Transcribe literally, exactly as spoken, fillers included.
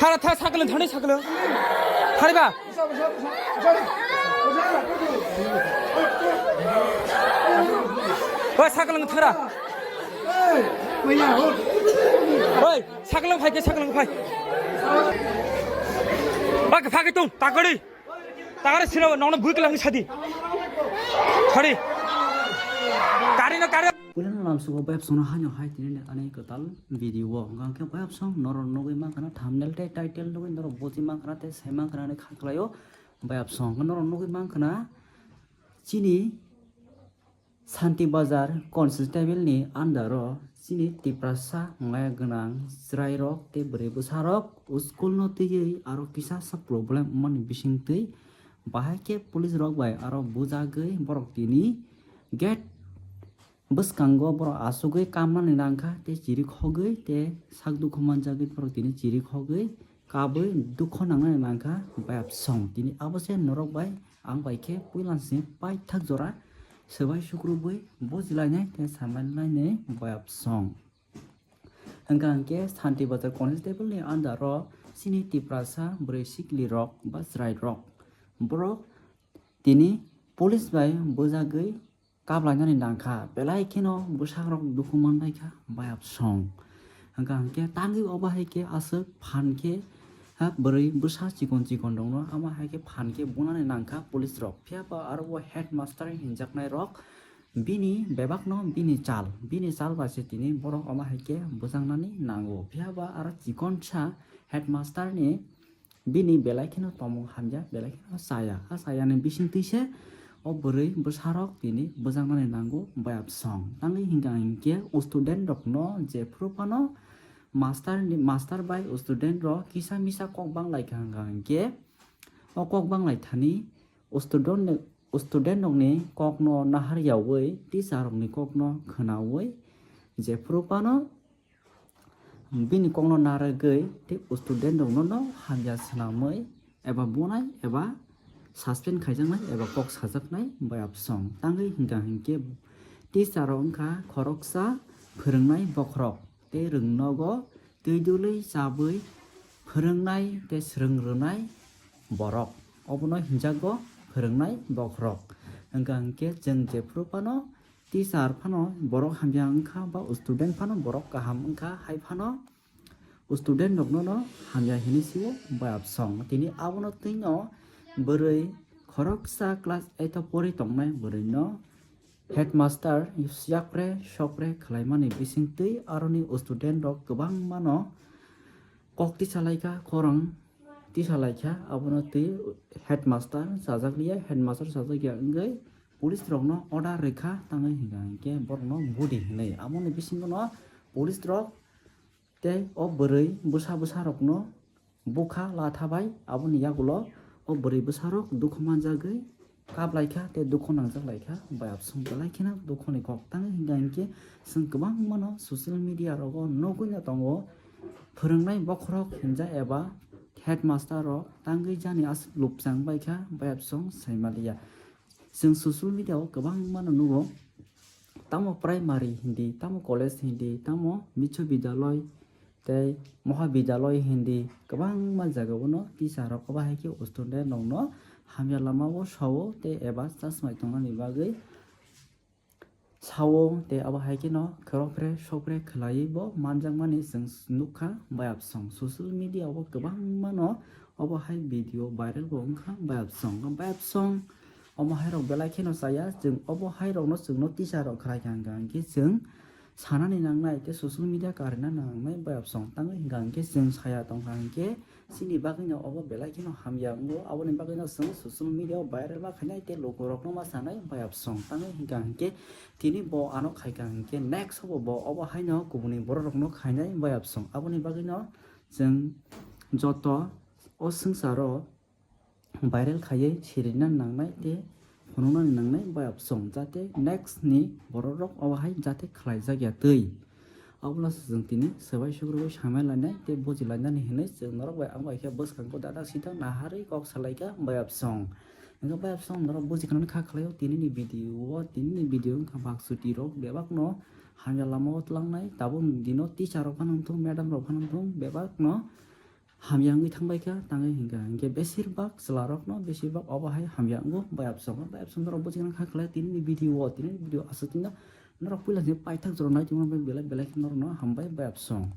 Thara, thara, sakal thani sakal. Thari ba. Oi, sakal thara. Oi, sakal phai ke, sakal phai. Bak phai ke tung, takari. Takari sira nong bui kelang sadi. Thari. Kari no kari. Puilano lamsugo bayapsongno haino hai tini ani kwtal video o. Hwnkha hwnkhe bayapsong norok nugwi mankha na thumbnail tei title nugwi norok buji mankha na tei sai mankha na hinwi kha khlaio. Bayapsong hwnkhe norok nugwi mankha na chini Santi Bazar Constable ni under o chini Tiprasa wngya gwnang chwrairok tei bwrwi bwsarok school no twiwi aro kisa sa problem wngmani bisingtwi bahai khe police rok bai aro bujagwi borok tini gate bwskango borok asugwi kamnani nangkha tei chirikhogwi tei sak dukhu manjagwi borok tini chirikhogwi kabwi dukhu nangnani nangkha bayapsong. Tini abo se norok bai ang bai khe puila se paithak jora swbai sukrubwi bujilainai tei samailainai bayapsong. Hwnkha hwnkhe Santi Bazar Constable ni under o chini Tiprasa bwrwi sikli rok ba chwrai rok borok tini police bai bujagwi kablainani nangkha, belai kheno bwsarok dukhu manlaikha bayapsong. Hwnkha hwnkhe tangwi obo hai khe aswk phan khe ha bwrwi bwsa chikon chikon rokno ama hai khe phan khe bunani nangkha police rok. Phiya ba aro bo headmaster hinjaknai rok bini bebakno bini chal, bini chal bai se tini borok omo hai khe bwchangnani nango. Phiya ba aro chikonsa headmaster ni bini belai kheno tomung hamya, belai kheno chaya. A chayani bisingtwi se o bwrwi bwsarok tini bwchangnani nango bayapsong. Tangwi hwnkha hinkhe student rokno jephuru phano master ni, master bai student rok kisa misa kok banglaikha hwnkha hinkhe o kok banglaithani student, student rokni kokno nahar yaui teacher rokni kokno khwnaui jephuru phano bini kokno narwgwi tei student rokno no hamya swnamwi eba bunai eba suspend khaijaknai eba kok sajaknai bayapsong. Tangwi hwnkha hinkhe teacher rok wngkha khoroksa phwrwngnai bokhorok tei rwngnogo twi dului chabwi phwrwngnai tei swrwng rwnai borok. Obono hinjago phwrwngnai bokhorok. Hwnkha hinkhe chwng jephuru phano teacher phano borok hamya wngkha ba student phano borok kaham wngkha, hai phano student rokno no hamya hinwi sio bayapsong. Tini abono twino bwrwi khoroksa class eight o pori tongnai bwrwi no headmaster yapre sopre khwlaimani bisingtwi aroni student rok kwbangma no kok tisa laikha, khorang tisa laikha, abono twi headmaster chajak liya, headmaster chajak ya wngwi police rokno order rwkha, tangwi hwnkha hinkhe borokno budi hinwi. Aboni bisingono police rok tei o bwrwi bwsa bwsarokno bukha latha bai, aboni yagulo o bwrwi bwsarok dukhu manjagwi kap laikha tei dukhu nangjak laikha, bayapsong belai kheno dukhuni kok. Tangwi hwnkha hinkhe chwng kwbangmano social media rogo nugwino tongo, phwrwngnai bokhorok hinja eba headmaster rok tangwi jani aswk lupchang baikha, bayapsong saimaliya. Chwng social media o kwbangmano nugo, tamo primary hindi, tamo college hindi, tamo bichobidaloi tei mohabidyaloi hindi kwbangma jagao no teacher rok obo hai khe student rok no hamya lama o sao tei eba chasmai tongnani bagwi sao tei abo hai kheno khorokphre sokphre khwlaiwi bo manjakmani chwng nukha. Bayapsong social media o kwbangmano obo hai video viral bo wngkha. Bayapsong, bayapsong omo hai rok belai kheno chaya, chwng obo hai rokno chwngno teacher rok khlai kha hwnkha hinkhe chwng sanani nangnai tei social media karina nangnai. Bayapsong tangwi hwnkha hinkhe chwng saya tongkha hinkhe chini bagwino obo belai kheno hamya wngo, aboni bagwino chwng social media o viral ma khainai tei lukurokno ma sanai. Bayapsong tangwi hwnkha hinkhe tini bo ano khaikha hinkhe next o bo, bo obo haino kubuni bororokno khainai. Bayapsong aboni bagwino chwng joto o swngcharo viral khaiwi sirina nangnai tei phunuknani nangnai. Bayapsong jate next ni bororok obo hai jate khlaijak ya twi. Abono se chwng tini swbai sukrubwi samai lainai tei buji lainani hinwi chwng norok bai ang bai khe bwskango dadak sida naharwi kok salaikha. Bayapsong hwnkhe bayapsong norok buji kha khlaio tinini video o, tinini video wngkha baksuti rok bebakno hamya lama o twlangnai. Tabuk dino teacher rok phano wngthung, madam rok phano wngthung, bebakno hamya wngwi thangbai kha, tangwi hinkha. Hinkhe besirbak chwlarokno besirbak obo hai hamya wngo, bayapsongo. Bayapsong norok bwchwk nang kha khlai tinini video o, tinini video aswk tinda norok puila se paithak jora nai tongma belai belai khe norokno hambai bayapsong.